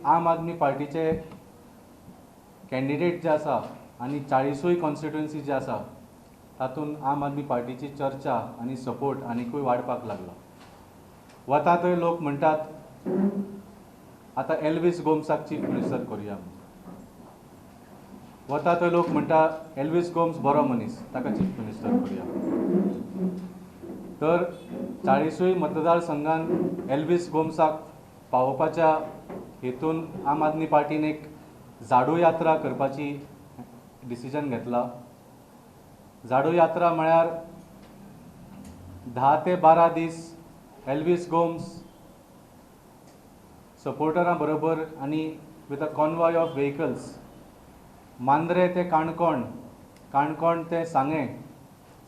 आम आदमी पार्टीचे कॅन्डिडेट जे आसा आनी 40 कॉन्स्टिट्युएन्सी जे आसा तातूंत आम आदमी पार्टीची चर्चा आनी सपोर्ट आनिकूय वाडपाक लागला. वता थंय लोक म्हणटात आतां एल्वीस गोम्साक चीफ मिनिस्टर करुया. वता थंय लोक म्हणटा एल्वीस गोम्स बरो मनीस, ताका चीफ मिनिस्टर करुया. तर 40 मतदारसंघान एल्वीस गोम्साक पावोवपाच्या हेतून आम आदमी पार्टीन एक झाडू यात्रा करपाची डिसिजन घेतला. झाडू यात्रा म्हळ्यार 10 ते 12 दीस एल्वीस गोम्स सपोर्टरां बरोबर आनी with a convoy of vehicles Mandrem ते काणकोण, काणकोण ते सांगें,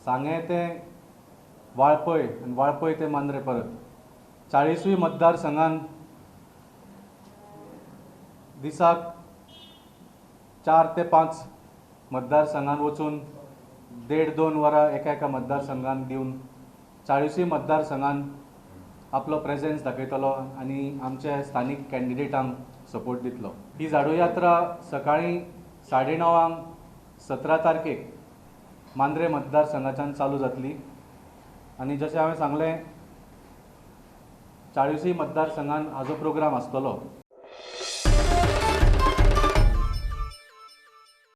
सांगें ते वाळपय आनी वाळपय ते मांद्रे परत 40 मतदारसंघान दिसाक 4 ते 5 मतदारसंघान वचून 1.5-2 वरां एका एका मतदारसंघान दिवन 40 मतदारसंघान आपलो प्रेजेन्स दाखयतलो आनी आमचे स्थानीक कॅन्डिडेटांक सपोर्ट दितलो. ही झाडू यात्रा सकाळीं 9:30 17 तारखेक मांद्रे मतदारसंघाच्यान चालू जातली आनी जशें हांवें सांगलें 40 मतदारसंघान हाजो प्रोग्राम आसतलो.